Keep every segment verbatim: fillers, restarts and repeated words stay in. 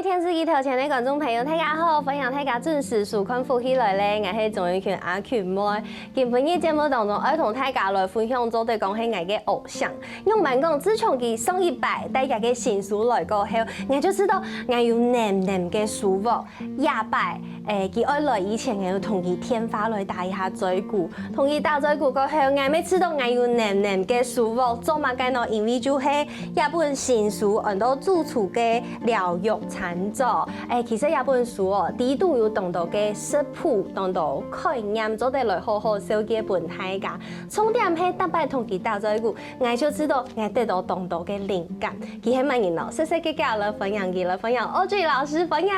電視機頭前个觀眾朋友，大家好，歡迎大家準時收看《福氣來了》，𠊎係鍾玉群阿群妹。今晡日節目當中，愛同大家來分享做得講係𠊎个偶像。仰般講，自從佢上一擺帶厥个新書來過後，𠊎就知道𠊎有淰淰个收穫。這擺，誒，佢愛來以前，𠊎有同佢電話來打一下嘴鼓，同佢打嘴鼓過後，𠊎乜知道𠊎有淰淰个收穫。做麼个呢？因為就係這本新書安到《主廚个療癒餐桌》。誒，其實這本書哦，裡肚有當多个食譜，當多概念，做得來好好紹介分大家。重點係逐擺同佢打嘴鼓，𠊎就知道𠊎得到當多个靈感。佢係麼人呢？細細个个來歡迎佢，來歡迎Audrey老師，歡迎。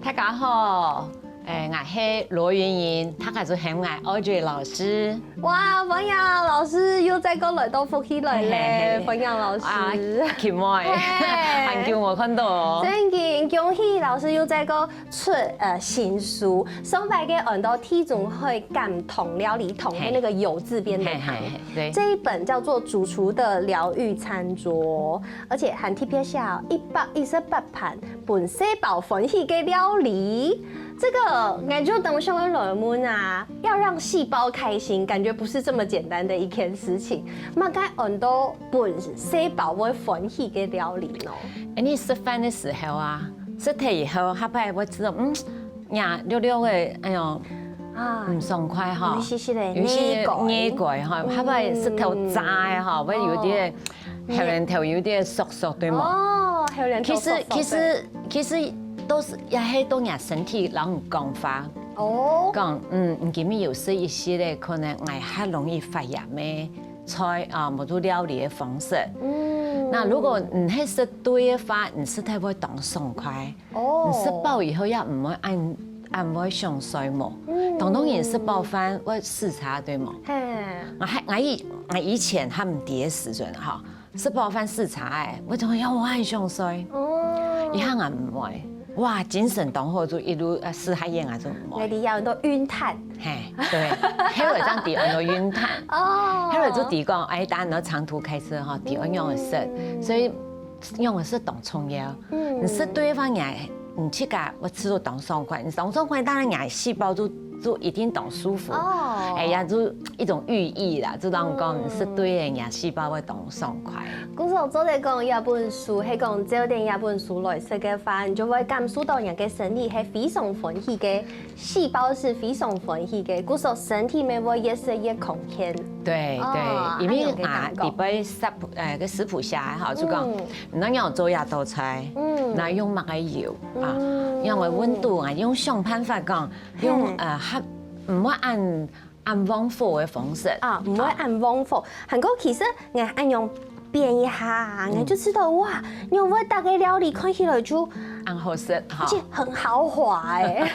大家好，誒，𠊎係羅雲瑩，大家就喊𠊎Audrey老師。哇，歡迎老師又再過來到福氣來了，嘿嘿嘿。歡迎老師。啊，群妹，嘿。很久無看到哦。真的，恭喜老師又再過出，呃，新書，上擺个安到地中海減醣料理，醣係那個酉字邊的醣。嘿嘿嘿，對。這一本叫做《主廚的療癒餐桌》，而且還特別寫哦，一百一十八盤分細胞歡喜个料理。這個，𠊎就當想要來問啊，要讓細胞開心，感覺不是這麼簡單的一件事情。麼个安到分細胞會歡喜个料理呢？誒，你食飯个時候啊， 食忒以後，下擺會知道，嗯，呀，略略个，哎喲，啊，毋爽快哈。有一些些个有一些膩膩个哈，嗯。下擺食頭炸个哈，會有點，哦。喉嗹頭有點澀澀，對無？哦，喉嗹頭澀澀个。其實，其實，其實都係，也係當然身體摎你講話。哦。講，嗯，你今日有食一些个，可能𠊎較容易發炎个菜啊，無就料理个方式。嗯。那如果你係食對个話，你食忒會當爽快。 哦。你食飽以後也毋會恁，恁會想睡無？嗯。當多人食飽飯會時差，對無？嘿。𠊎還，𠊎以，𠊎以前還毋知个時陣哈，食飽飯時差欸，𠊎就會，哎呀，𠊎還想睡。哦。這下𠊎毋會，哇，精神當好，就一路，呃，食下吔啊，就毋會。𠊎這下都暈碳。嘿，對，後來正知安到暈碳。哦。後來就知講，哎，當然長途開車哈，知安樣个食，嗯。所以 樣个食當重要。嗯。你食對个話，你，你自家會食到當爽快。你當爽快，當然你細胞就，就一定當舒服。哦。哎呀，就一種寓意啦，就當講，嗯。你食對个，你細胞會當爽快。故所做得講，這本書，係講照等這本書來食个話，你就會感受到你个身體係非常歡喜个， 細胞係非常歡喜个，故所身體乜會越食越康健。對，哦，對，因為恁樣个感覺。啊，裡背食譜，呃，个食譜寫个吼，就講，嗯。你愛仰做這道菜，嗯。你愛用麼个油啊，嗯。仰个溫度啊，用想辦法講，用，嘿。呃，較，毋會恁，恁旺火个方式。啊，毋會恁旺火。還過其實，𠊎恁樣 變一下啊，嗯。你就知道，哇，仰會逐個料理看起來就恁好食哈。而且很豪華欸。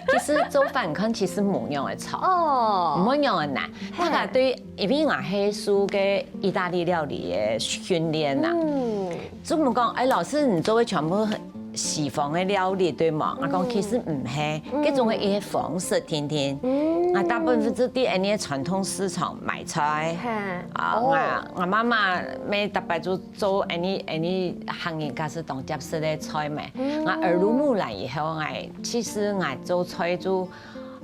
其實做飯看其實無仰个錯，哦。無仰个難。嘿。大家對，因為𠊎係受个義大利料理个訓練啦。嗯。就問講，哎，老師，你做个全部西方个料理，對無？𠊎講，嗯。其實毋係，嗯。這種个一個方式定定。嗯。啊，大部分就在恁呢傳統市場買菜。嘿。啊，哦。𠊎，𠊎媽媽每逐擺就做恁呢，恁呢客人家係當接受个菜嘛。嗯。𠊎耳濡目染以後，𠊎，其實𠊎做菜就，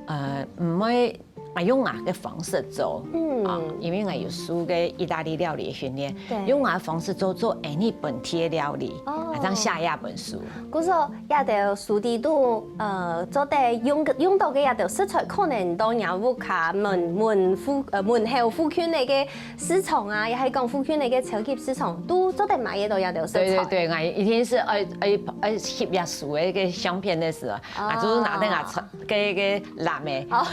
呃，毋會，𠊎用𠊎个方式做。嗯。啊，因為𠊎有受个義大利料理訓練，對。用𠊎个方式做，做恁呢本地个料理，哦。啊，正寫這本書。故所，這兜書裡肚，呃，做得用，用到个這兜食材，可能到若屋下門，門附，呃，門口附近个 市場啊，也係講附近个超級市場，都做得買得到這兜食材。對對對，𠊎一定係愛，愛，愛翕這書个相片个時候，哦。啊，就係拿等𠊎个，个籃仔。哦。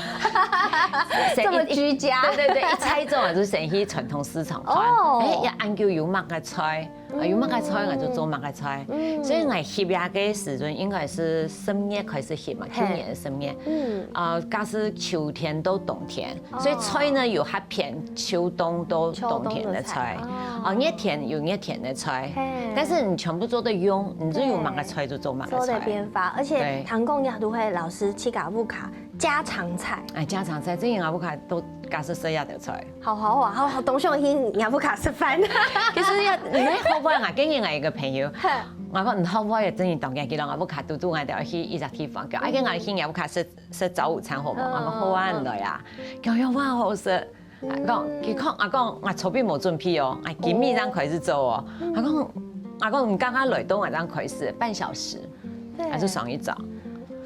先，這麼居家。對對對，一採種啊，就先去傳統市場看。哦。哎，這恁久有麼个菜，啊，有麼个菜，𠊎就做麼个菜。嗯。所以𠊎翕這个時陣應該係十月開始翕嘛，嘿。舊年个十月。嗯。啊，該係秋天到冬天。 所以菜呢，哦。有較偏秋冬到冬天个菜。秋冬个菜，哦。哦，熱天有熱天个菜，嘿。但是你全部做得用，你就有麼个菜就做麼个菜。對。做得變化，而且，對。聽講這都係老師自家屋下家常菜。哎，家常菜，這𠊎屋下都家係食這兜菜。好好啊，好好，當想去若屋下食飯。其實也，你好玩啊，今日𠊎一個朋友，嘿。𠊎講你好，𠊎也真係當驚，佢講𠊎屋下堵堵，𠊎就去一隻地方，講，哎，跟𠊎去你屋下食食早午餐好無？𠊎講好啊，你來啊，講有麼好食？講佢講，阿講，𠊎手邊無準備哦，𠊎今日正開始做哦。阿講，阿講你剛剛來到，𠊎正開始，半小時，對還是上一早，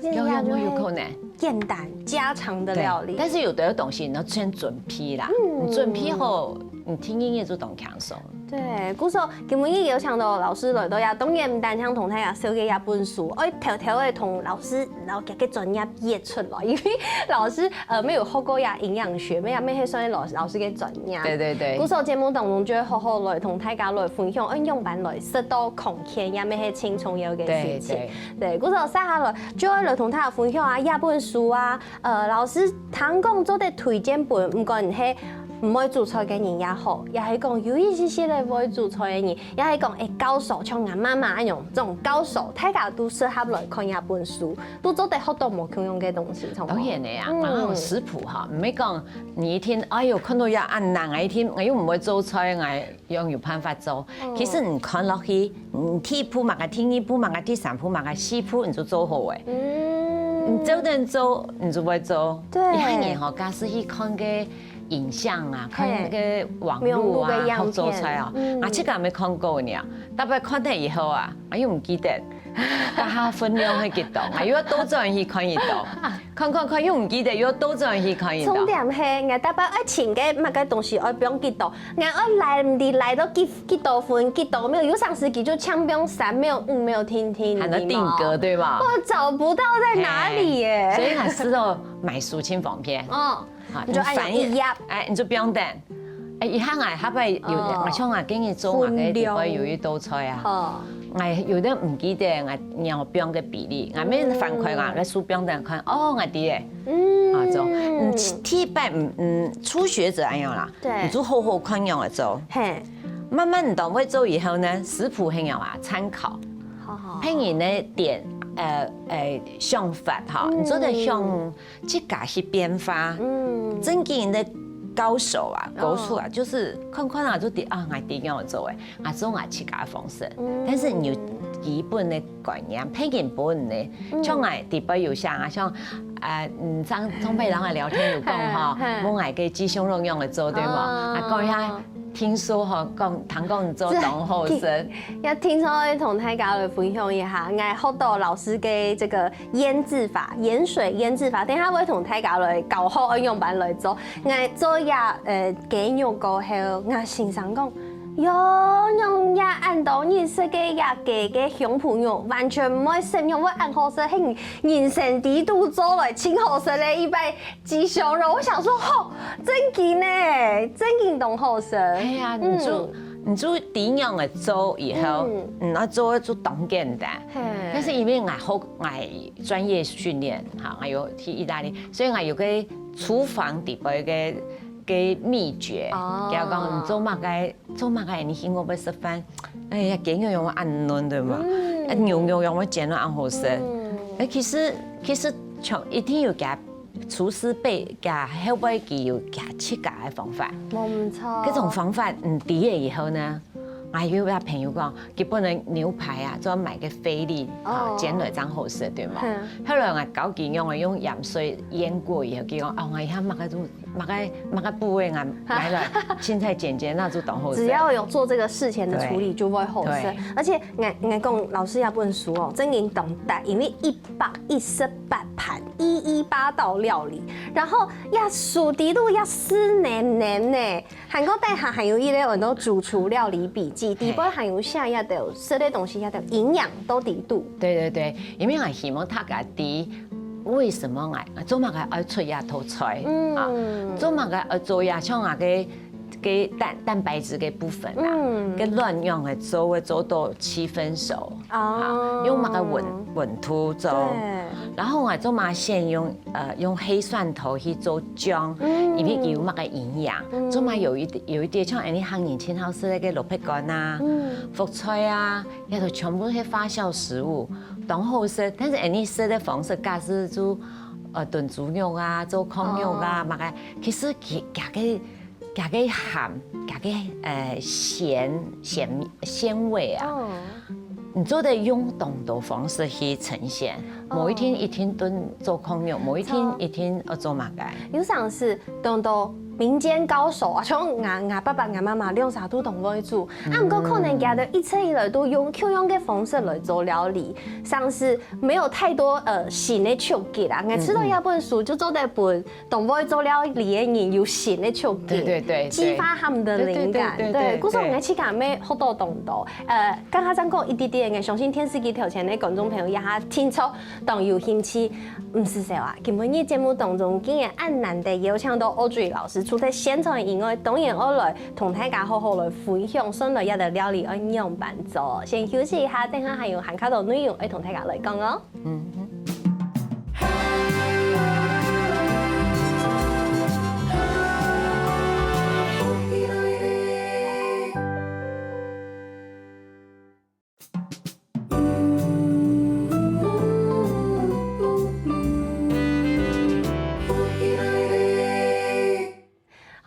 這有有樣就會有有可能。簡單家常的料理。但是有的東西你要先準備啦，你準備好，你聽音樂就當輕鬆。對，故所今晡日有請到老師來到呀，當然毋單淨同大家紹介一本書，愛偷偷的同老師，然後佢个專業列出來，因為老師呃沒有學過呀營養學，沒有沒有算老老師个專業。對對對故，所節目當中就會好好來同大家來分享，愛樣般來食到康健，也乜係盡重要个事情。對對，對，故所接下來就愛來同大家分享啊，這本書啊，呃，老師聽講做得推薦分，毋管係毋會煮菜个人也好，也係講有一些些个會煮菜个人，也係講會教手，像𠊎媽媽恁樣，這種教手，大家都適合來看這本書，都做得學到無共樣个東西，當當然个呀，嗯然後食譜哈，毋係講你一聽，哎喲，看到也恁難啊，一聽，哎喲，毋會做菜，𠊎樣有辦法做。其實你看落去，你第一步嘛个，第二步嘛个，第三步嘛个，四步你就做好誒。嗯，你照等做，你就會做。對你看人吼，假使去看个影像啊，嘿看个網網路路啊，个影片學做菜啊，嗯啊，這个還沒看過呢，大概看了以後啊，啊又毋記得，該下分量係幾多，啊又要倒轉去看一道，看看看又毋記得，又要倒轉去看一道。重點係，𠊎大概愛請个麼个東西愛放幾多，𠊎愛來毋知來到幾幾多分幾多秒，有當時佢就像放三秒、五秒，停停，還能定你知道嗎格，對吧？我找不到在哪裡耶。所以𠊎試到買書盡方便。哦，啊你就按翻一頁，哎，你就不用等。哎，一下𠊎下擺有，哦𠊎像𠊎今日做𠊎个分量裡背有一道菜啊，哦， 𠊎有點毋記得𠊎仰般个比例，𠊎乜翻開𠊎个書本等看，哦，𠊎知誒。嗯啊，做，嗯，第一擺，嗯嗯，初學者恁樣啦，對你就好好看樣來做，嘿，慢慢你當會做以後呢，食譜很有啊參考，好好，配你的點，呃呃想法哈，嗯你做得向自家去變化，嗯，真正的高手啊，哦高手啊，就是看看啊，就知啊，𠊎點樣做誒，𠊎做𠊎自家的方式，嗯但是你有基本的概念，配基本的，嗯像𠊎底背有寫啊，像啊，嗯，上上輩人个聊天有講哈嘿，嘿問𠊎个雞胸肉用來做對嗎？哦啊，講一下，聽說哈，講聽講你做當好食，也聽說愛同大家來分享一下，𠊎學到老師个這個醃製法，鹽水醃製法，等下會同大家來教學愛樣般來做。𠊎做這呃雞肉過後，𠊎先生講，喲，用這恁多人食个這雞个胸脯肉，完全毋會食，仰會恁好食，係人生第一度做來盡好食个一擺雞胸肉。我想說，吼，真經呢，真經當好食。哎呀，你就你就點樣个做以後，嗯，那做就當簡單。嘿但是因為𠊎學𠊎專業訓練哈，𠊎有去義大利，所以𠊎有个廚房底背个个秘訣，哦佢講你做麼个做麼个，你請𠊎食飯，哎呀，雞肉用恁嫩對嗎？啊牛肉用煎到恁好食。哎，其實其實像一定有佢廚師輩佢後背佢有佢自家个方法。無毋著。這種方法，嗯，知了以後呢，𠊎有个朋友講，佢本來牛排啊，專買个菲力啊，哦煎來正好食，對嗎？嗯後來𠊎教佢用个用鹽水醃過以後，佢講哦，𠊎一下麼个都麼个麼个部位啊，買來青菜煎煎，那就當好食。只要有做這個事前的處理，就會好食對。而且，𠊎𠊎講老師這本書哦，真經當大，因為一百一十八盤，一一八道料理，然後這書底肚這字黏黏呢，還過底下還有一個很多主廚料理筆記，底背還有寫一兜食个東西，一兜營養都底肚。對對對，因為𠊎希望大家知為什麼𠊎做麼个愛出這道菜啊，做麼个愛做這像𠊎个个蛋蛋白質个部分啊，个卵樣个做會做到七分熟啊，用麼个溫溫度做。對，然後𠊎做麼个先用呃用黑蒜頭去做醬，因為佢有麼个營養，做麼个有一點有一點像𠊎等客人盡好食个蘿蔔乾啊、覆菜啊，這兜全部係發酵食物，當好食。但是𠊎等食个方式，假使就呃燉豬肉啊、做炕肉啊，麼个，其實佢佢个佢个鹹，佢个呃鹹鹹鮮味啊，哦，你做得用當多方式去呈現，無一定一定都做爌肉，無一定一定愛做麼个。有常時當多民間高手啊，像𠊎、𠊎爸爸、𠊎媽媽兩儕都當會煮，啊，毋過可能佢兜一直以來都用共樣个方式來做料理，常時沒有太多呃新的手藝啦。𠊎知道這本書就做得分 當會做料理个人有新个觸覺，對對對，激發他們的靈感。對對對對對，故所𠊎自家也學到當多。呃，剛剛正講一滴滴，𠊎相信電視機頭前个觀眾朋友也下聽著當有興趣。毋係說啊，今晡日節目當中竟然恁難得邀請到Audrey老師，除了現場以外，當然愛來同大家好好來分享，順來這个料理愛仰般做。先休息一下，等下還有還較多內容愛同大家來講哦。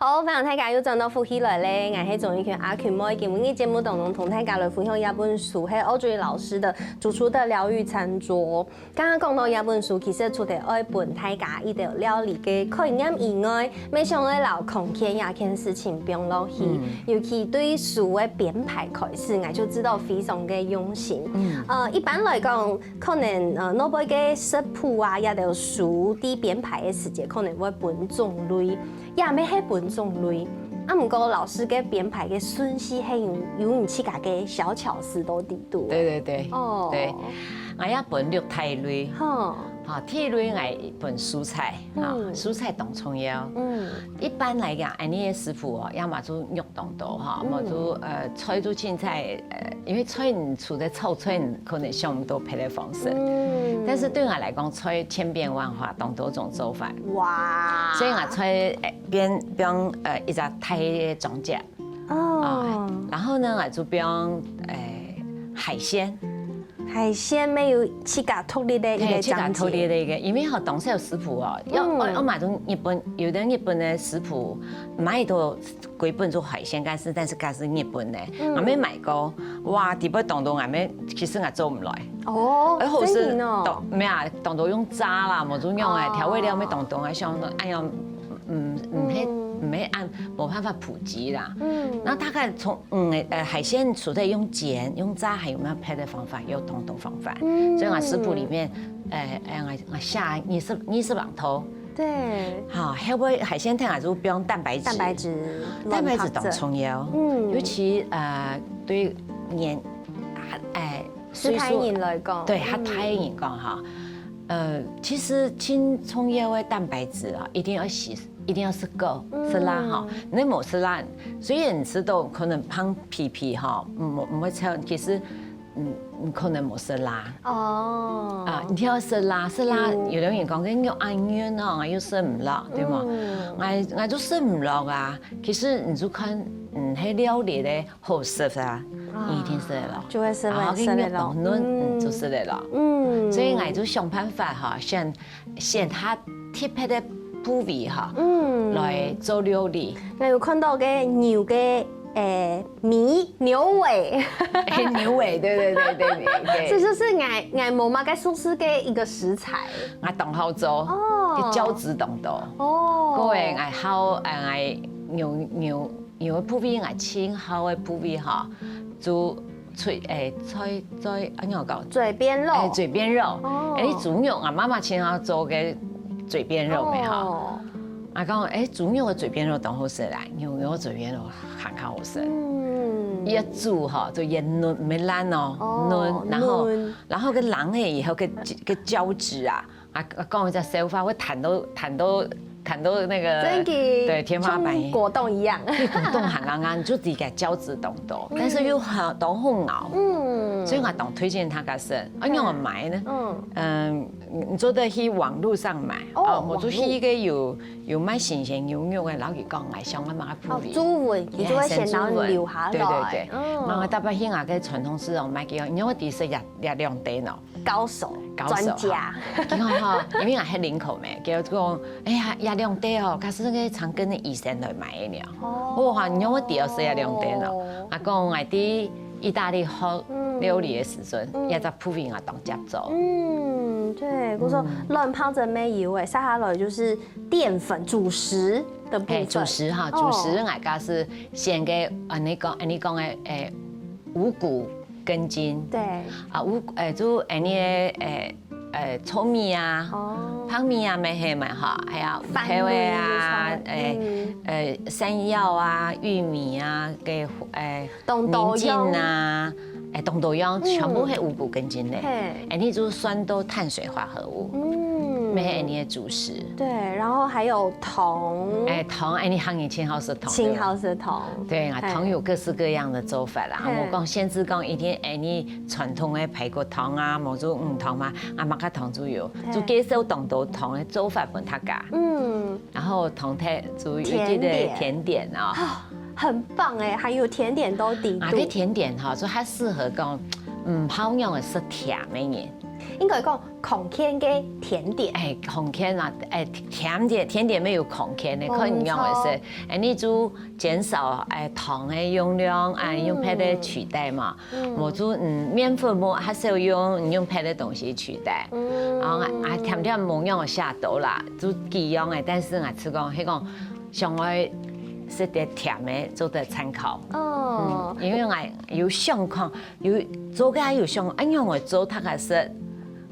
好，歡迎大家又轉到福氣來了，𠊎係鍾玉群阿群妹。今晡日節目當中同大家來分享這本書，係Audrey老師的《主廚的療癒餐桌》。剛剛講到這本書，其實除了愛分大家一道料理个概念以外，也想愛摎康健這件事情放落去，尤其對書个編排開始，𠊎就知道非常个用心。呃，一般來講，可能呃，外背个食譜啊，這兜書在編排个時節，可能會分種類。 也乜係分種類。啊，毋過老師个編排个順序係有有你自家个小巧思在裡肚。對對對，哦，對，𠊎也分六大類。吼，吼，第一類𠊎分蔬菜，啊，嗯，蔬菜當重要。嗯，一般來講，恁呢个食譜哦，要麼就肉當多哈，嗯，麼就呃菜就青菜，呃，因為菜你除了炒菜，你可能想毋到別个方式。嗯，但是對𠊎來講，菜千變萬化，當多種做法。哇，所以𠊎菜呃 變變呃一隻大个章節。哦，然後呢，𠊎就變呃海鮮。海鮮乜有自家獨立个一个章節。自家獨立个一个，因為吼，當時有食譜哦，要我我買種日本，有的日本个食譜買到歸本做海鮮，但是但是該係日本个，𠊎乜買過，哇，底背當多，𠊎乜其實𠊎做毋來。哦，哎，好食，真个哦，當無啊，當多用炸啦，無就用哎，調味料乜當多，還想說，哎呀， 嗯，毋係毋係恁無辦法普及啦。嗯，那大概從嗯呃海鮮除了用煎、用炸，還有沒有別的方法？有當多方法。所以𠊎食譜裡面，呃呃，𠊎𠊎寫二十二十零道。對，好，後尾海鮮湯還係用蛋白質，蛋白質，蛋白質當重要。嗯，尤其呃對年，哎，較大人來講，對，較大人講哈。 呃，其實盡重要个蛋白質啊，一定愛食，一定愛食夠，食啦哈。你無食啦，雖然食到可能胖皮皮哈，毋毋會瘦，其實嗯，你可能無食啦。哦，啊，你聽到食啦，食啦，有的人講跟肉恁軟哦，又食毋落，對無？𠊎𠊎就食毋落啊。其實你就看，嗯，係料理个 好食啊，一定食得落。就會食，然後个肉當嫩，嗯，就食得落。嗯，所以𠊎就想辦法哈，選選較特別个部位哈，嗯，來做料理。𠊎有看到个牛个，誒，尾，牛尾。牛尾，對對對對對對。這就是𠊎𠊎媽媽个素食个一個食材。𠊎當好做，哦，个膠質當多。哦，各位，𠊎好，誒，牛牛 有个部位𠊎盡好个部位哈，就嘴誒嘴嘴，啊仰般講？嘴邊肉。誒，嘴邊肉。哦，誒，豬肉，𠊎媽媽盡好做个嘴邊肉咩哈。哦，啊講，誒，豬肉个嘴邊肉當好食啦，牛肉个嘴邊肉還較好食。嗯，越煮哈，就越嫩，毋會爛哦，哦，嫩，然後嫩，然後个冷了以後个个膠質啊， 啊，講一隻笑話，會彈到彈到彈到那個，真的，對，天花板，像果凍一樣。對，果凍還硬硬，就自家膠質當多，但是又很當好咬。嗯，所以我當推薦大家食。啊，你愛買呢？嗯，你做得去網路上買，哦，哦，我就去一個有有賣新鮮牛肉个，然後佢講來想辦法哦，鋪理。注文，你就會先然後留下來。對對對，嗯，然後特別去那個傳統市場買給我，因為我第一次也也兩點哦。 高手、高手專家。哈，你看哈，因為𠊎係林口咩，佢就講，哎呀，這兩塊哦，假使該長庚个醫生來買个了。哦，我話你用我第二世這兩塊哦，啊講𠊎知，意大利學料理个時陣，也在鋪位啊當接觸。嗯，對，我說卵白質乜有誒，接下來就是澱粉主食的部分。係，主食哈，主食𠊎家係選个，恁呢講，恁呢講个，誒，五穀根莖。對，啊，五，誒，就恁呢个，誒，誒，糙米啊，哦，白米啊，乜係嘛哈，還有番麥啊，誒，誒，山藥啊，玉米啊，个，誒。 當多樣啊，誒，當多樣，全部係五穀根莖類。係，恁呢就算到碳水化合物，嗯，乜係恁呢个主食。對，然後還有糖，誒，糖，誒，你行業盡好食糖，盡好食糖。對啊，糖有各式各樣的做法啦。我講甚至講一定，誒，你傳統个排骨糖啊，無就魚糖嘛，啊，麼个糖都有，就介紹當多糖个做法分大家。嗯，然後糖忒就有一个甜點啊。 很棒哎，還有甜點都底肚。啊，這甜點哈，就較適合講，嗯，好樣个食甜个人。應該講康健个甜點。哎，康健啊，哎，甜點，甜點乜有康健个，哦，看你用个係，哎，你就減少哎糖个用量，哎，用別个取代嘛。無就嗯，麵粉無較少用，你用別个東西取代。然後啊，甜點無用个下肚啦，就幾樣个，但是啊，係講，係講 想愛食點甜个，做得參考。哦，因為𠊎有想看，有做个有想，恁樣个做，大家食，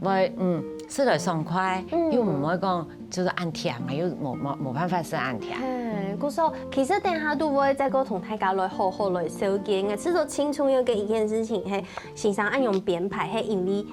會嗯食來爽快，又毋會講就是恁甜啊，又無無無辦法食恁甜。嗯，故所其實等下都會再過同大家來好好來紹介，𠊎試著盡重要个一件事情，係先生恁樣編排，係因為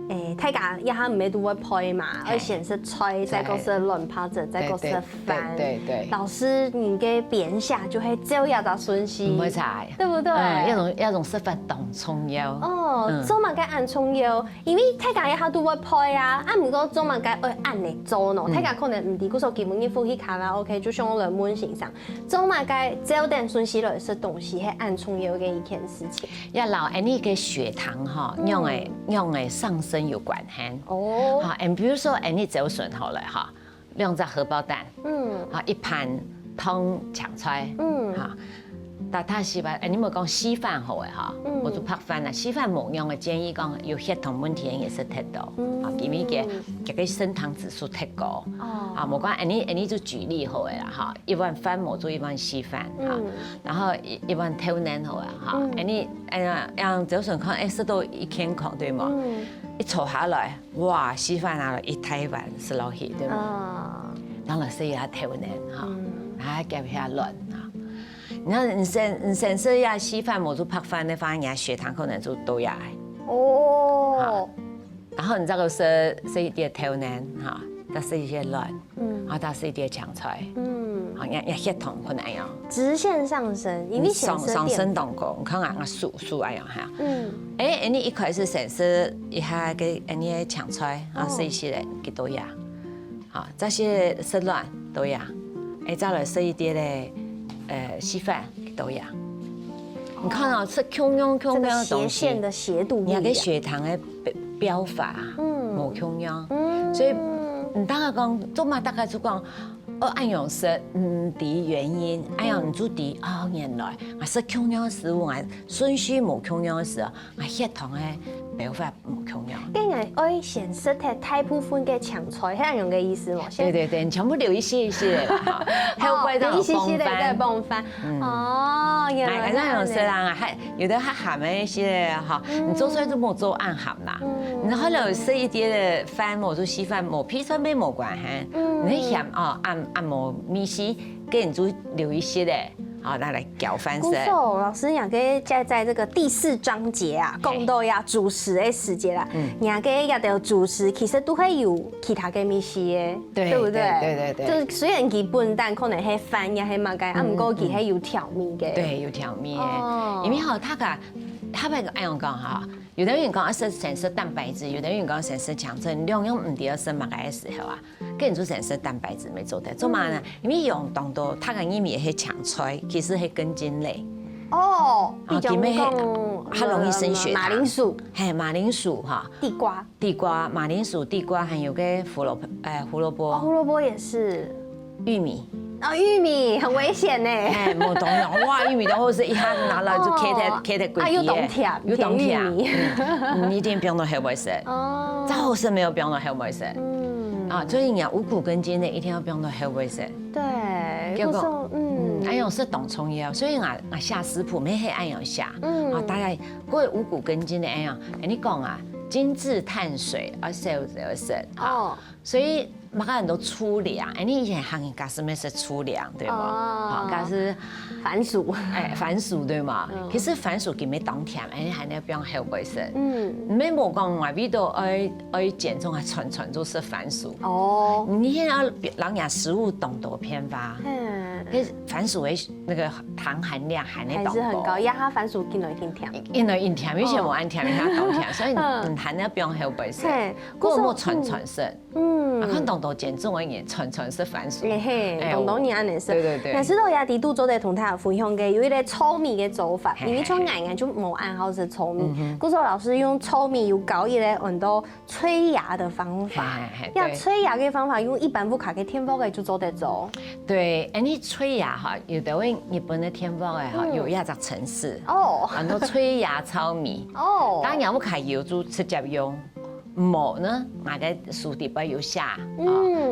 誒，大家這下毋係都會配嘛，愛先食菜，再過食卵白質，再過食飯。對對對。老師，你个編寫就係照這隻順序，毋會差，對不對？嗯，這種這種食法當重要。哦，做麼个恁重要？因為大家這下都會配啊，啊，毋過做麼个愛恁樣做呢？大家可能毋知，故所今晡日去卡拉OK就想來問先生，做麼个照等順序來食東西，係恁重要个一件事情。 也摎𠊎俚个血糖吼，仰仔仰仔上升有關係。哦，好，恁比如說𠊎俚朝晨好了哈，兩隻荷包蛋，嗯，好，一盤燙青菜，嗯，好，大大稀飯，𠊎俚莫講稀飯好了哈，嗯，無就白飯啦，稀飯無用个建議講有血糖問題个人食忒多，嗯，啊，因為佢佢个升糖指數忒高，哦，啊，無講𠊎俚𠊎俚就舉例好了啦哈，一碗飯無就一碗稀飯哈，嗯，然後一一碗豆奶好了哈，嗯，𠊎俚 哎呀，恁樣朝晨看，哎，食著已健康，對無？嗯，一坐下來，哇，稀飯拿來一大碗食落去，對無？啊，當然係一下豆奶哈，嗯，還夾一下卵啊。你看，你先你先食一下稀飯，無就白飯个話，你个血糖可能就高呀。哦，然後你再過食食一點豆奶哈，再食一些卵，嗯，啊，再食一點青菜，嗯，啊，你你血糖可能恁樣。 直線上升，因為先食澱粉。上上升當高，你看啊，我數數恁樣哈。嗯，哎，你一開始先食一下个，哎，你个青菜，啊，食一息咧，幾多呀？好，再食食卵，多呀？哎，再來食一點咧，呃，稀飯，幾多呀？你看哦，食共樣共樣个東西，這個斜線的斜度不一樣。你个血糖个標標法，嗯，無共樣，嗯，所以，嗯，大家講，做麼大家就講， 哦，恁樣食，毋知原因，恁樣毋就知，哦，原來𠊎食共樣食物，𠊎順序無共樣時，𠊎血糖个標法無共樣。該𠊎愛先食忒大部分个青菜，係恁樣个意思無？對對對，你全部留一些一些啦，哈，還有怪到留一些一些个再傍飯。哦，原來係恁樣。𠊎恁樣食啦，還有个較鹹个一些哈，你做出來就莫做恁鹹啦。然後呢，食一點个飯，無就稀飯，無砒霜乜無關係。 你嫌哦，恁恁無味緒，該你就留一息咧，好，拿來攪飯食。故所老師，你个在在這個第四章節啊，講到呀主食个時節啦，你个這兜主食其實都會有其他个味緒个，對不對？對對對對。就是雖然佢本身可能係飯也係麼个，啊，毋過佢係有調味个。對，有調味个，哦，因為吼，大家大家愛恁樣講哈， 有个人講愛食先食蛋白質，有个人講先食青菜，兩樣毋知愛食麼个个時候啊，該你就先食蛋白質乜做得。做麼呢？因為用當多，大家認為係青菜，其實係根莖類。哦，啊，比如講，佢乜係較容易升血糖。馬鈴薯。係，馬鈴薯哈。地瓜。地瓜、馬鈴薯、地瓜，還有个胡蘿蔔，呃，胡蘿蔔。哦，胡蘿蔔也是。玉米。啊，玉米很危险呢。哎，無當然，哇，玉米當好食，一下拿來就切忒，哦，切忒規支个，啊，又當甜，又當甜，甜玉米。嗯，嗯，一定放到後尾食，哦，再好食乜愛放到後尾食。嗯，啊，所以你看五穀根莖類一定愛放到後尾食。對，結果，故所，嗯，嗯，恁樣食當重要，所以𠊎，𠊎寫食譜乜係恁樣寫，嗯，啊，大概過五穀根莖類恁樣，哎，你講啊，精緻碳水，啊，少少食，啊，哦，所以 麼个人都粗糧，哎，你以前客人家係毋係食粗糧，對無？哦，好，該係番薯。哎，番薯對無？嗯，其實番薯佢乜當甜，哎，還愛放後尾食。嗯，毋係無講，𠊎為著愛，愛減重，還餐餐就食番薯。哦，你現在老人家食物當多變化，嗯，其實番薯个那個糖含量還係當高，還是很高，壓下番薯緊來緊甜，緊來緊甜，以前無恁甜，現在當甜，所以嗯，還愛放後尾食，嘿，故所無餐餐食。 嗯，啊，看當多減重个人餐餐食番薯，嘿嘿，哎，當多人恁樣食。對對對，但係老師也知道做得同大家分享个有一個糙米个做法，因為像𠊎，𠊎就無恁好食糙米。故所老師用糙米有搞一個安到炊芽个方法，呀，炊芽个方法用一般屋下个電鍋个就做得做。對，恁樣炊芽哈，有个位日本个電鍋个哈，有一隻程式，哦，安到炊芽糙米，哦，當然屋下有就直接用。 無呢，𠊎个書裡背有寫，啊，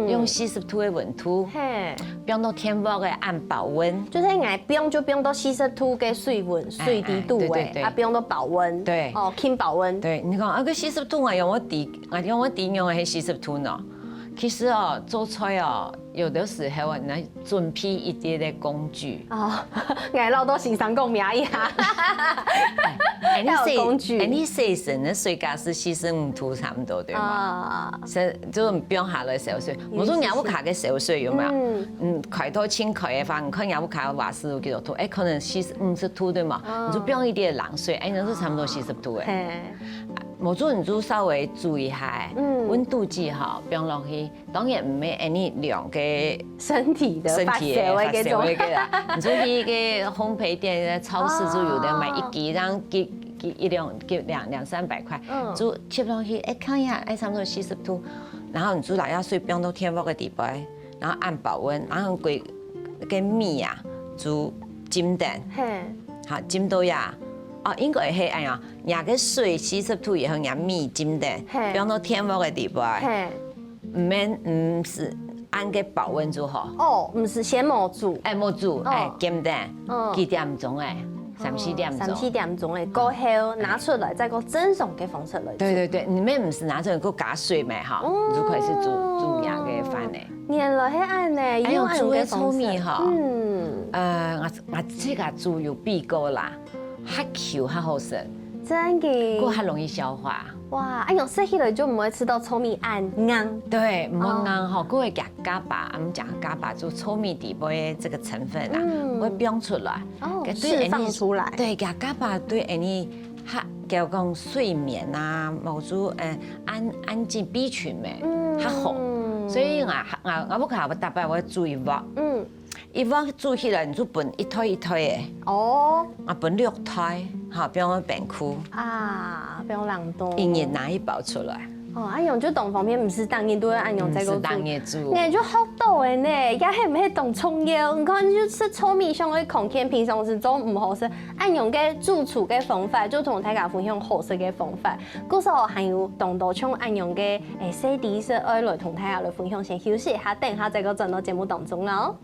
用四十度个溫度，嘿，放到電鍋个恁保溫，就係𠊎放就放到四十度个水溫，水底肚个，對對對，啊，放到保溫，對，哦，輕保溫，對，你講啊，該四十度𠊎仰會知，𠊎仰會知仰會係四十度呢？其實哦，做菜哦，有个時候啊，你 準備一息个工具。哦，𠊎恅著先生講名一下。哎，你洗，要有工具。哎，你洗身个水該係四十五度差毋多，對無？啊，係，就放下來燒水。無就若屋下个燒水有無？嗯，開到盡開个話，你看若屋下瓦斯爐幾多度？哎，可能四十、五十度對無？你就放一息冷水，哎，該就差毋多四十度个。嘿，無就你就稍微煮一下，嗯，溫度計哈，放落去。 當然毋係恁樣量个身體个發燒个該種，身體个發燒个啦。你就去該烘焙店、超市就有得買一支，然後幾、幾一兩、幾兩、兩三百塊，嗯，就切落去，哎，看一下，哎，差不多四十度，然後你就拿下水放到電鍋个底背，然後恁保溫，然後該、該米啊，就浸等，嘿，好，浸到呀，哦，應該係恁樣，若个水四十度以後，若米浸等，嘿，放到電鍋个底背，嘿。 毋免，毋係，恁个保溫就好。哦，毋係先無煮。哎，無煮，哦，哎，簡單，嗯，幾點鐘哎，三四點鐘。三四點鐘哎，過後拿出來，再過正常个方式來煮。對對對，你們毋係拿出來，過加水嘛哈，哦，就開始煮、煮若个飯嘞。原來係恁呢，哎喲，用恁个方式。煮个糙米哈，嗯，呃，𠊎、𠊎自家煮有比較啦，較Q較好食，真个，過較容易消化。 哇，恁樣食起來就毋會食到糙米恁硬。對，毋會硬吼，哦，過會佢GABA，啊，𠊎們講GABA就糙米底背个這個成分啊，嗯，會放出來，哦，該對，釋放出來。對，佢GABA對𠊎們較，就講睡眠啊，無就，呃，安、安靜B群咩，嗯，較好。所以啊，啊，啊，𠊎屋下逐擺會煮一鑊，嗯， 一碗煮起來，你就分一袋一袋个。哦。啊，分六袋，哈，放到冰庫。啊，放冷凍。一日拿一包出來。哦，恁樣就當方便，毋使逐日都愛恁樣再過煮。毋使逐日煮。𠊎就學到个呢，也係毋係當重要。你看，就食糙米上个空間，平常時做毋好食，恁樣个主廚个方法，就同大家分享好食个方法。故所還有當多像恁樣个，誒，小知識愛來同大家來分享，先休息一下，等一下再過轉到節目當中哦。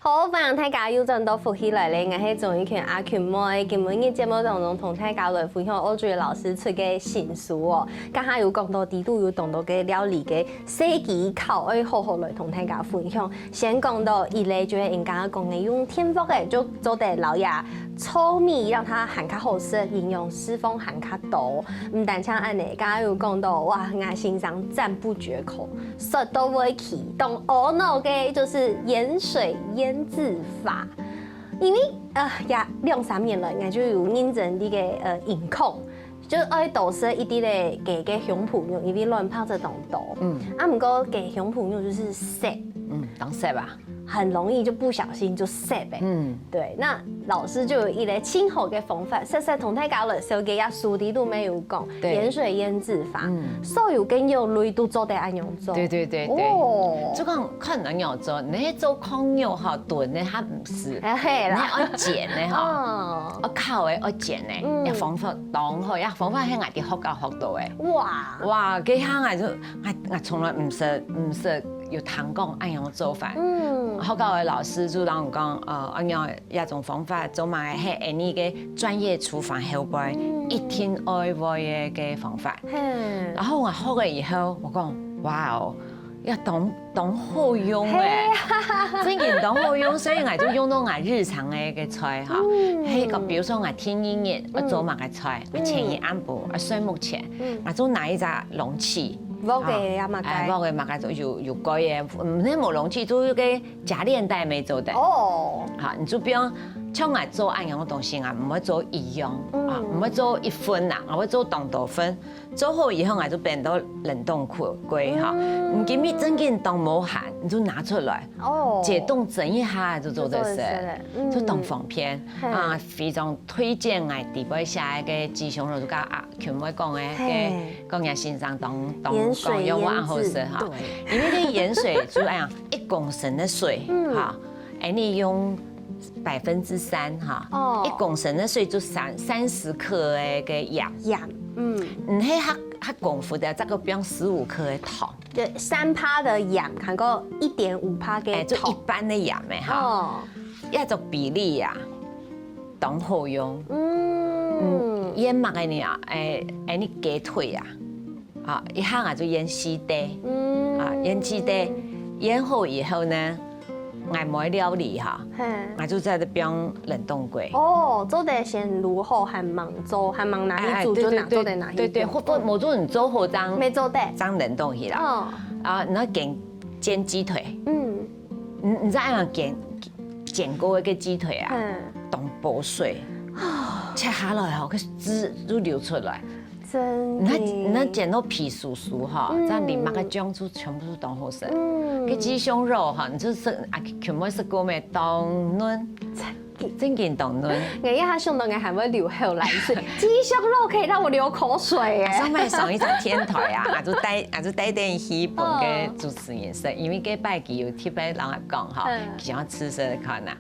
好，歡迎大家又轉到福氣來了，𠊎係鍾玉群阿群妹。今晡日節目當中同大家來分享Audrey老師出个新書哦。頭下有講到裡肚有當多个料理个小技巧，愛好好來同大家分享。先講到一類，就係𠊎等講个用電鍋个，就做得摎這糙米讓佢還較好食，營養釋放還較多。毋單淨恁呢，頭下有講到，哇，𠊎先生讚不絕口， 說到會去，當阿腦个就是鹽水醃製法。因為，呃，也兩三年了，𠊎就有認真這個，呃，飲控。就愛多食一滴个雞个胸脯肉，因為卵白質當多。嗯，啊，毋過雞胸脯肉就係澀，嗯，當澀啊，很容易就不小心就澀了。嗯，對，那老師就有一個盡好个方法，實實同大家來紹介一下，書裡肚面有講，對，鹽水醃製法，嗯，所有个肉類都做得恁樣做。對對對對，哦，就講看恁樣做，你做炕肉吼，燉个較毋係，啊，係啦，你愛煎个吼，哦，愛烤个愛煎个，嗯，這方法當好，這方法係𠊎在學校學到个。哇，哇，該下𠊎就𠊎𠊎從來毋識毋識有聽講恁樣做法。嗯，學校个老師就同𠊎講，呃，恁樣這種方法做嘛係恁樣个專業廚房後背一定愛會个个方法。然後𠊎學了以後，𠊎講，哇哦，這當當好用欸，真个當好用，所以𠊎就用到𠊎日常个个菜哈。係講，比如說𠊎天光日愛做麼个菜，𠊎前一暗晡，啊睡目前，𠊎就拿一隻容器，鑊个啊麼个，哎，鑊个麼个就有有蓋个，嗯，該無容器就有个夾鏈袋乜做得。哦，好，你就不用像𠊎做恁樣个東西啊，毋會做一樣啊，毋會做一份啊，𠊎會做當多份。 做好以後，𠊎就放到冷凍庫櫃哈。你今日正經當無閒，你就拿出來，哦，解凍整一下就做得食，就當方便啊！非常推薦𠊎底背寫个雞胸肉，就講啊，全部講个，講人先生當當講用話好食哈。因為這鹽水就恁樣一公升个水哈，哎，你用百分之三哈，哦，一公升个水就三三十克个个鹽。鹽，嗯，你係較較功夫个，再過放十五克个糖。對，三趴个鹽，還過一點五趴个糖，哎，就一般个鹽个哈。哦，這種比例啊，當好用。嗯，嗯，醃麼个呢？哎哎，你雞腿啊， 啊，一下𠊎就醃四垤，嗯，啊，醃四垤，醃好以後呢，𠊎無料理哈，𠊎就在這放冷凍櫃。哦，做得先滷好，還吂做，還吂拿去煮，就拿做得拿去。對對，或或無做你做好正，乜做得，正冷凍去啦。哦，啊，然後煎煎雞腿，嗯，你你知道愛煎煎過个雞腿啊，當保水，切下來吼，該汁就流出來。 真个。你看，你看煎到皮酥酥哈，這樣淋麼个醬就全部係當好食。嗯，該雞胸肉哈，你就係啊，全部係過咩當嫩，正經當嫩。𠊎一下想到𠊎還會流口水，雞胸肉可以讓我流口水耶。上面上一張天台啊，啊就帶啊就帶電去分个主持人食，因為該擺佢有特別同𠊎講哈，想要試食看啊，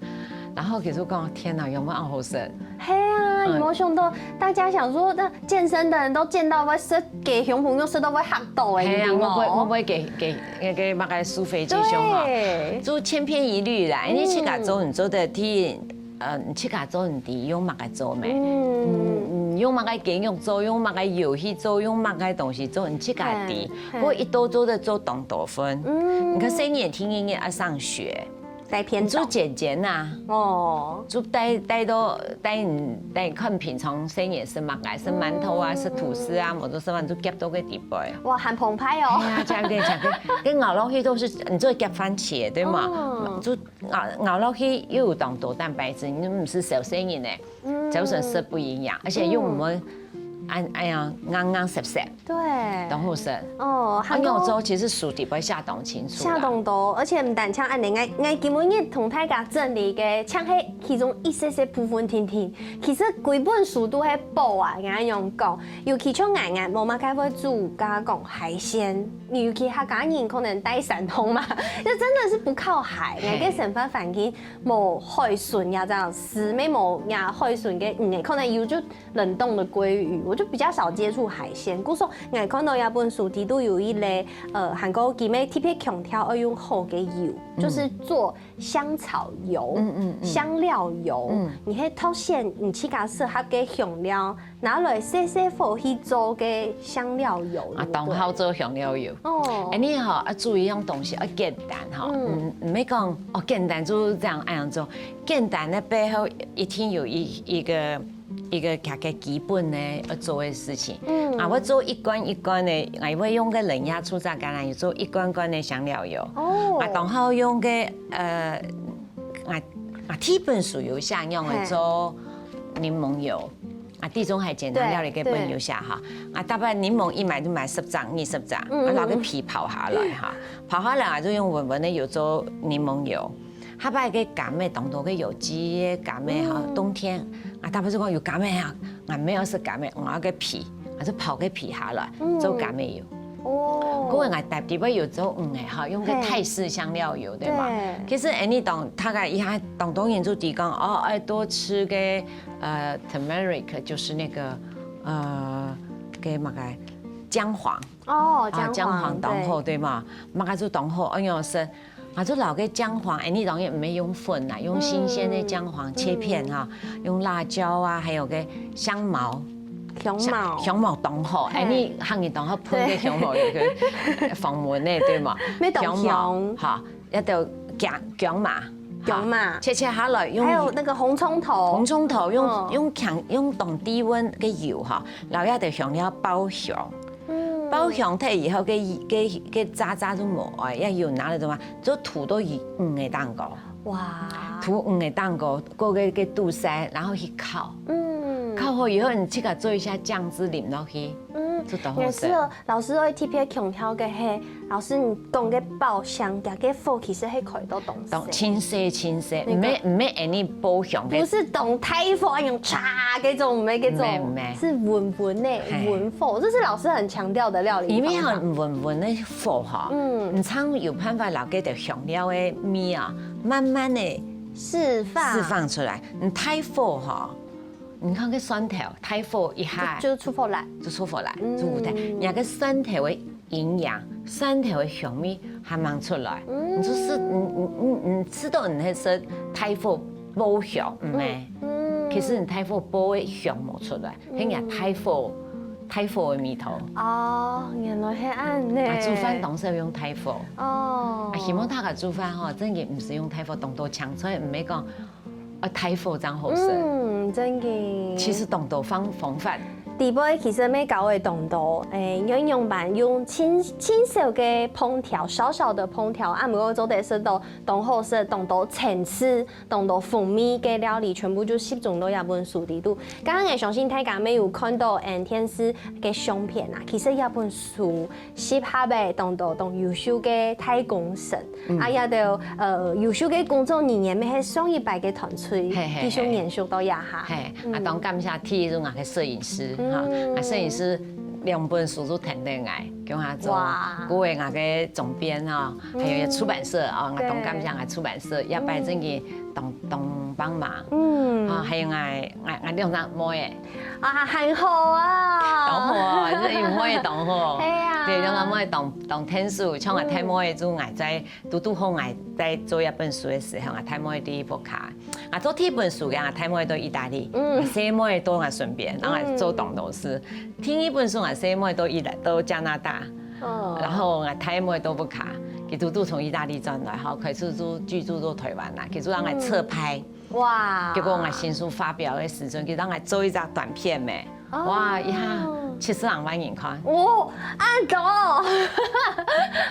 然後佢就講天哪，有無恁好食？ 係啊，有沒有想到大家想說，那健身的人都健到會食雞胸脯肉，食到會嚇到欸，係啊，你知無？我會我會給給那個大概收費雞胸哈，對，就千篇一律啦，因為自家做你做得定，呃，你自家做你知用麼个做咩？嗯，你用麼个雞肉做，用麼个油去做，用麼个東西做，你自家知。不過一多做得做當多份，嗯，你看細人仔天天愛上學。 帶便當。就簡簡啊，哦，就帶帶到帶你帶你看平常細人仔食麼个，食饅頭啊，食吐司啊，無就食飯就夾到个底背。哇，還澎湃哦。哎呀，這樣跟你講，跟跟咬落去都是你做夾番茄對嗎？就咬咬落去又有當多蛋白質，你毋係小細人呢，就算食不營養，而且又毋會，哎哎呀，硬硬澀澀。 對，當好食。哦，還有做其實書底背寫當清楚，寫當多，而且毋單淨恁樣，𠊎𠊎今晡日同大家整理个，淨係其中一些些部分定定。其實歸本書都係寶啊，𠊎恁樣講，尤其像𠊎𠊎無麼个會煮，剛剛講海鮮，尤其客家人可能在山東嘛，就真的是不靠海，𠊎个生活環境無海鮮呀，這樣，係無呀海鮮个，嗯，可能有就 冷凍的鮭魚，我就比較少接觸海鮮。故所，𠊎看到這本書裡肚有一類，呃，還過佢乜特別強調愛用好个油，就是做香草油、嗯嗯嗯香料油。嗯，你係挑選你自家適合个香料，拿來細細火去做个香料油。啊，當好做香料油。哦，哎，你好，啊，注意用東西要簡單哈，嗯，毋係講哦簡單就是這樣恁樣做，簡單个背後一定有一一個 一個佢个基本呢愛做个事情。嗯，啊，𠊎做一罐一罐个，𠊎會用个冷壓出榨橄欖油做一罐罐个香料油。哦，啊，當好用个，呃，啊啊，基本酥油下用个做檸檬油。啊，地中海簡單料理个本有寫哈，啊，大概檸檬一買就買十張、二十张，啊，拿个皮刨下來哈，刨下來啊，就用溫溫个油做檸檬油。下擺个柑仔當多个有機个柑仔哈，冬天啊，大家就講有柑仔啊，啊，毋愛食柑仔，愛个皮，啊，就刨个皮下來做柑仔油。哦，各位，𠊎特別有做魚个哈，用个泰式香料油，對嗎？其實，哎，你懂，大概一下當多人就提供哦，愛多食个呃，turmeric，就是那個呃，个麼个薑黃。哦，啊，薑黃當好，對嗎？麼个就當好，哎喲，係，啊，就老个薑黃，哎，你當然毋愛用粉啦，用新鮮个薑黃切片哈，用辣椒啊，還有个香茅。香茅，香茅當好，哎，你行業當好噴个香茅，有个防蚊个，對嗎？味道香，哈，一條薑薑嫲，薑嫲，切切下來用，還有那個紅蔥頭，紅蔥頭用用強用當低溫个油哈，然後一條香料爆香，爆香忒以後个个个渣渣就無愛，要油拿來做麼？就塗到魚魚个蛋糕。 哇，塗魚个蛋糕，過个个肚屎，然後去烤。嗯，烤好以後，你自家做一下醬汁淋落去，嗯，就當好食。也是哦，老師會特別強調个係，老師你講个爆香，佢个火其實係開到當細，當輕細輕細，毋係毋係恁樣爆香个。不是當大火恁樣炸該種，毋係該種，毋係毋係，是穩穩个穩火，這是老師很強調的料理方法。因為很穩穩个火哈，嗯，你常有辦法拿該條香料个味啊。 慢慢个釋放釋放出來。你大火吼，你看个蒜頭，大火一下就就出火來，就出火來，嗯，就無忒。你个蒜頭个營養，蒜頭个香味還吂出來，你就係你你你你食到你係食大火爆香，毋係？其實你大火爆个香無出來，係你大火大火个味道。哦，原來係恁樣。啊，煮飯當時用大火。哦，啊，希望大家煮飯吼，真个毋係用大火，當多青菜，毋係講啊大火正好食。嗯，真个。其實當多方方法。底背其實乜搞个當多，誒，用用板用輕輕小个烹調，小小的烹調，啊，毋過做得食到當好食，當多層次。 當多風味个料理全部就集中到這本書裡肚。剛剛𠊎相信大家乜有看到，嗯，電視个相片啊，其實這本書集合个當多當優秀个大工生，啊，這兜呃優秀个工作人員乜係上一輩个團隊，繼續延續到這下。係，啊，當感謝第一就𠊎个攝影師哈，啊，攝影師兩本書都跈等𠊎，共下做，哇，過个𠊎个總編哈， 還有出版社啊，𠊎當感謝𠊎出版社，這擺真个當當幫忙。嗯，啊，還有𠊎𠊎𠊎兩隻妹仔，啊，很好啊，當好啊，這有妹仔當好。係啊，對，兩隻妹仔當當天使，像𠊎大妹仔就𠊎在堵堵好𠊎在做這本書个時候，𠊎大妹仔在屋下，𠊎做第一本書个，𠊎大妹仔在義大利，嗯，細妹仔在𠊎身邊，然後𠊎做當多事。第二本書，𠊎細妹仔在義大在加拿大。 哦，然後𠊎大妹在屋下，佢堵堵從義大利轉來，吼，開始就居住在台灣啦，佢就讓𠊎側拍。哇，結果𠊎新書發表个時陣，佢讓𠊎做一隻短片咩，哇，一下七十零萬人看。哦，恁多，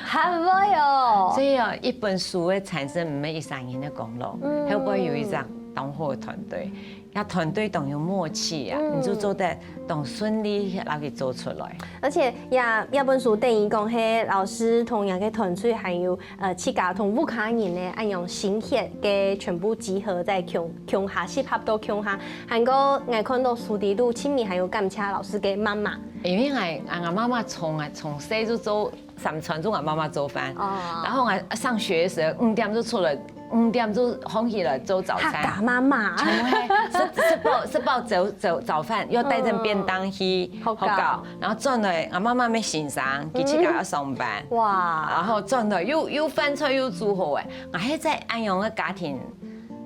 還會哦。所以哦，一本書个產生毋係一儕人个功勞，後背有一隻當好个團隊。 這團隊當有默契啊，你就做得當順利摎佢做出來。而且這這本書等於講係老師同這个團隊還有呃自家同屋下人呢，恁樣心血个全部集合在共共下，集合到共下。還過𠊎看到書裡肚，親民還有感謝老師个媽媽。因為𠊎𠊎媽媽從啊從細就做 三餐就𠊎媽媽做飯，然後𠊎上學个時候五點就出來，五點就䟘起來做早餐。客家媽媽，全部係食食飽食飽早早早飯，又帶等便當去學校，然後轉來，𠊎媽媽乜先生，佢自家愛上班，哇，然後轉來又又飯菜又煮好誒，𠊎係在恁樣个家庭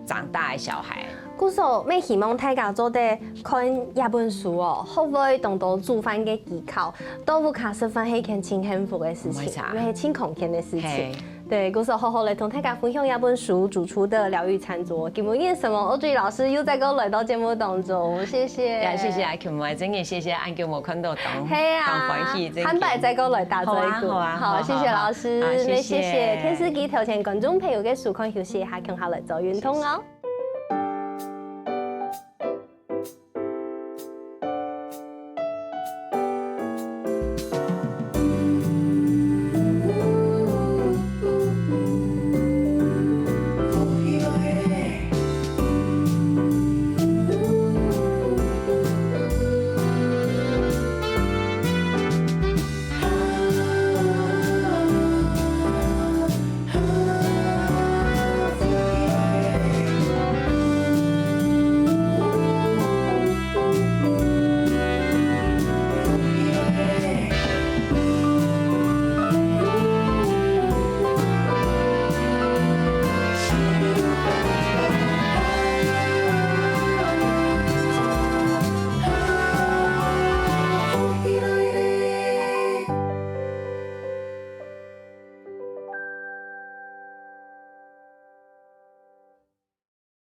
長大个小孩。故所乜希望大家做得看這本書哦，學會當多煮飯个技巧，到屋下食飯係一件盡幸福个事情，也係盡康健个事情。對，故所好好來同大家分享這本書《主廚的療癒餐桌》。今晡日承蒙Audrey老師又再過來到節目當中，謝謝。也謝謝阿Q妹，真个謝謝恁久無看到，當係啊，當歡喜，真个。下擺再過來打嘴鼓。好啊，好啊，好啊，好，謝謝老師，好啊，謝謝。那謝謝電視機頭前觀眾朋友个收看，休息一下，共下來做運動哦。